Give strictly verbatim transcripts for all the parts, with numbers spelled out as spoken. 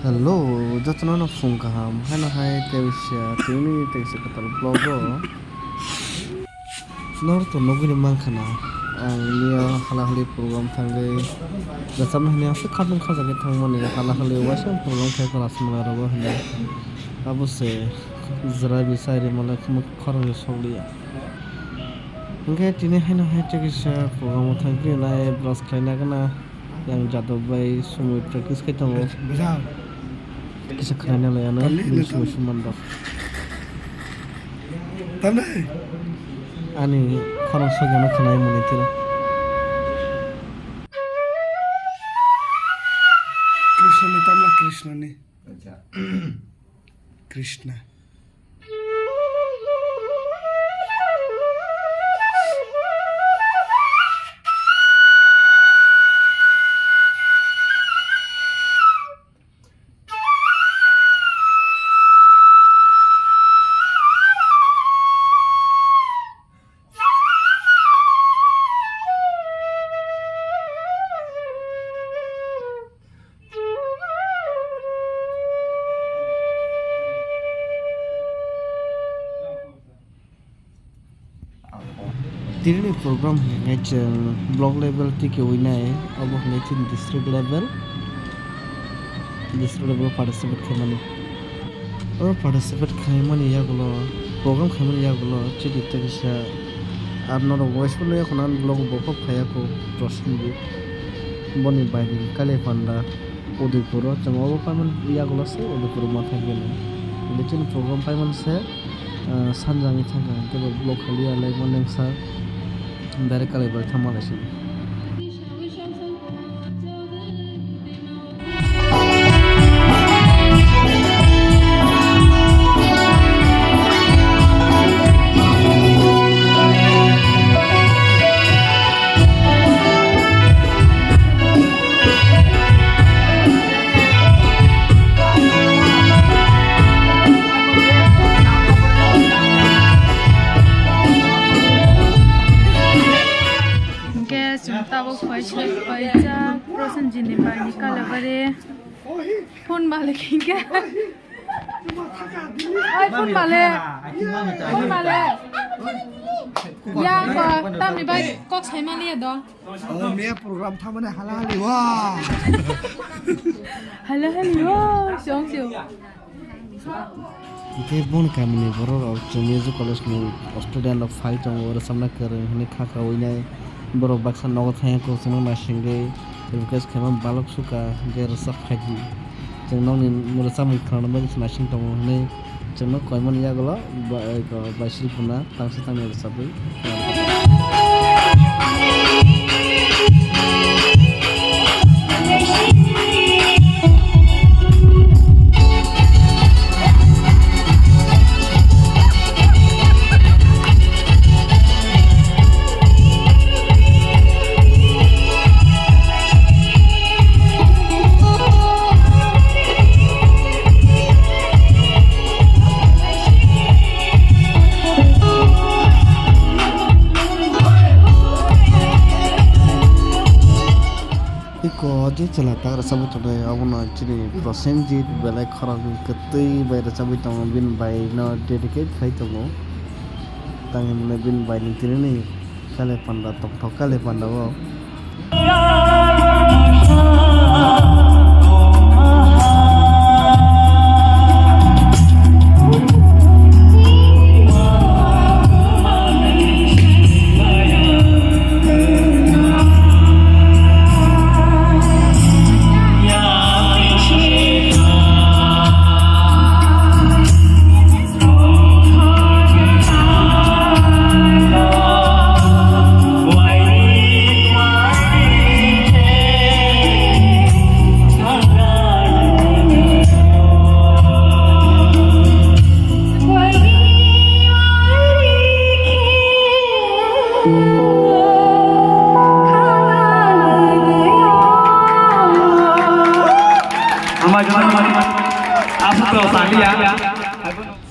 Hello, jotono no phung kaham. Haino hai tei bisa tini tei bisa kwtal vlog o. Nor to nugwi ni mankha na. Ang niya hala hali program thangwi. Jacham hini aswk khatung khajagwi thangmani hala hali waisa program khai kha aswk mala rogo hini. Abo se jwrai bisai ri mala khorang ni sokliya. Hwnkhe tini haino hai tei bisa program o thangwi nai brush khlaina gana. Yang jadok bai sumui practice khai tongo. Bwsang. Kisa khwnaina lai ano, bini sumui sumui mandok. Tamni? Ani khorang sokjano khwnai mwnwi tiro. Krishna ni tamla, Krishna ni. Acha. Krishna. Tini ni program hwnkhe chwng block level tikeui nai, obo hwnkhe chini district level, district level participate khaimani. Oro participate khaimani yagulo, program khaimani yagulo chini tei kisa ar norok waisa no yakhwna block bo kok phaiya kho Prosenjit. Boni bai ni Kali Panda Udaipur o, chwng obo paimani yagulo se Udaipur o ma thangkhe no. Hwnkhe chini program paimani se, ah, sanjangwi thangkha, hwnkhe bo block khaliya lai ma nengsa direct Kali bai thangma lai se. Hwnkhe chwng tabuk phaisa phaijak Prosenjit ni bai ni Kalabari. Phone malik hwnkhe. Oi, phone malik. Phone malik. Ya, ko, tamni bai kok sai maliya do. Oh, miya program thamani hala hali wa. Hala hali wa, song song. Hwnkhe boni kamini borok rok chwng music college ni student rok phai tongo, rwchapna kwrwng hwnwi kha kaui nai. Borok baksa nogo thangya kok chwngno naisingwi request khaima balok sukha, hwnkhe rwchap phaidi. Chwng nokni rwchapmung khwnana bagwi se naising tongo hwnwi chwngno koimani yagulo ba-, eko bai silpuna tangsa tangni rwchapwi. Eko je chwla tak rwchapwi tongnai, abono chini Prosenjit belai khorang kwtwi bai rwchapwi tongo, bini bai no dedicate khai tongo. Tang hwnwi bini bai ni tini ni Kali Panda tongthok Kali Panda o.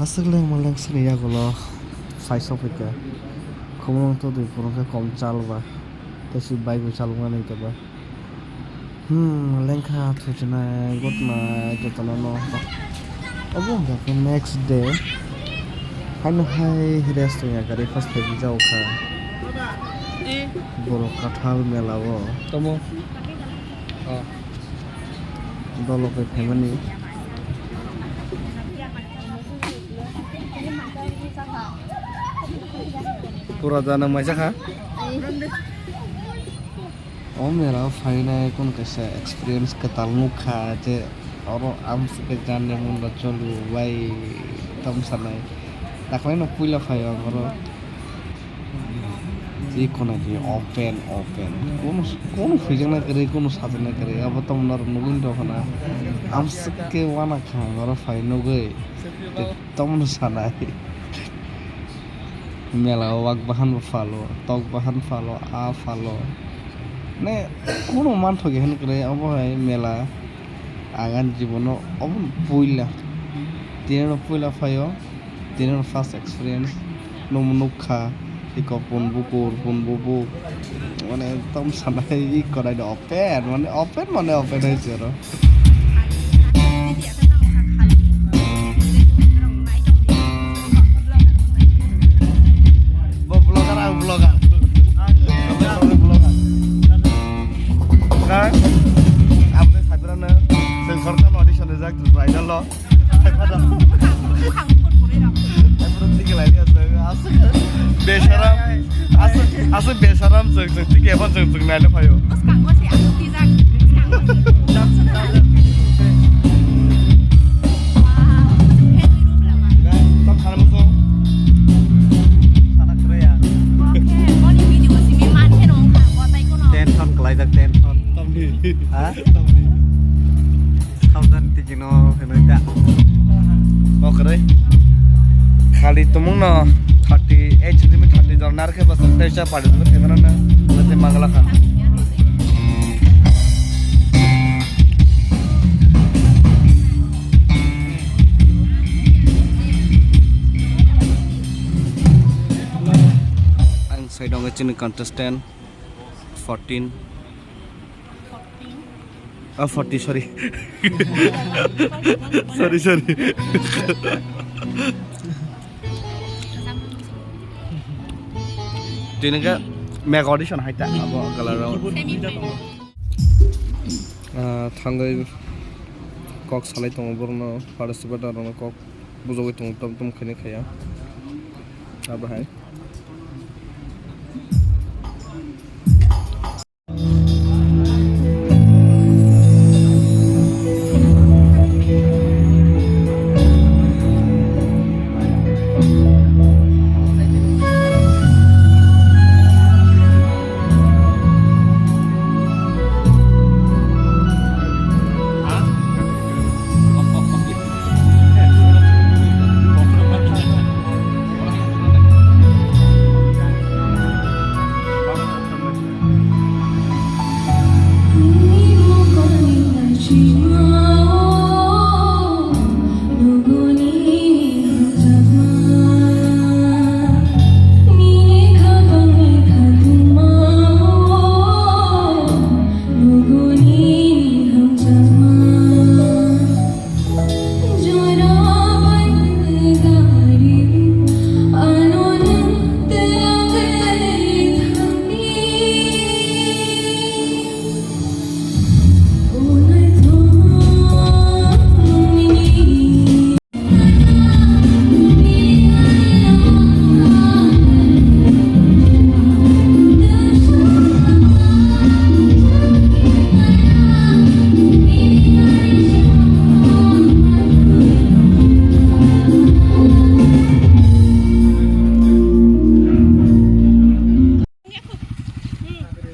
Aswk lengma lengsani yagulo phai sokphaikha. Khumulwng twi phrwngkhe kom chalba, tei si bike bo chaloknani hwnkhe ba. Hmm, lengkha thuchinai gotma jotono no. Obo hwnkha khe next day. Haino hai restaurant ya gari first time jao kha. Borok kathal mela o. Tomo. Oh. Dolo kai phaimani. Pura jana maisa kha. O mela o phainai kunu kaisa experience kwtal nukha je oro amswk khe jani munda choli bai tam sanai. Dakhwlaino puila phaio ang oro. Iko naidi open, open. Kunu, kunu huijaknai kwrwi, kunu sajaknai kwrwi. Abo tamo norok nugwi tongkha na. Amswk khe uanakha ang oro phai nugwi. Tei tamno sanai. Mela o wak bahan bo phalo, tok bahan phalo, a phalo. Ne, kunu manthogo hinwi kwrwi, obo hai mela. Ang ani jibono obo puila. Tini no puila phaio. Tini no first experience. Nomo nukha. Iko pun bukur, pun bubuk. Mane, tam sanai, iko nai do. Open, mane open, mane open hai se oro. Bo vlogger, ang vlogger. Ang vlogger. Kan? Aboni sabirano, sengkorkan audition rijak, Tripura Idol lo. Besaram. Aswk, aswk besaram chwng, chwng tike phano chwng, chwng naina phaio. Bwskango se aswk twijak. Bwskango se. Wow. Tam khana muso. Sana khreya. Okay, boni video simi man khe rong kha, botai kono. Tension kwlaijak, tension. Tamni. Ha? Tamni. Thousand tikino hinwi da. Okre. Khali tumung no thirty eight centimeter thirty jon nar khe basa tei cha padi tuma themana na. Late magala kha. Ang side ong chini contestant fourteen. Ah, forty, sorry. Sorry, sorry. Tini khe mega audition hai ta abo galarao. Ah, thangwi kok salai tongo borokno, participant rokno kok bujogwi tongo, tom tom khaini khaya. Abo hai.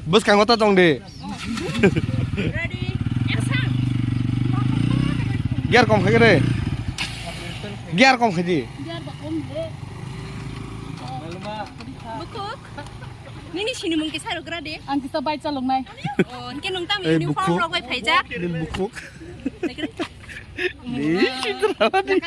Bwskango ta tong di. Ready, action. Gear kom khai re. Gear kom khai di. Bukuk. Nini sini mung kisa rok ra de. Ang kisa bai chalok nai. Oh, hingke nung tam uniform rok bai phaijak. Ni bukuk. Ni sitra di.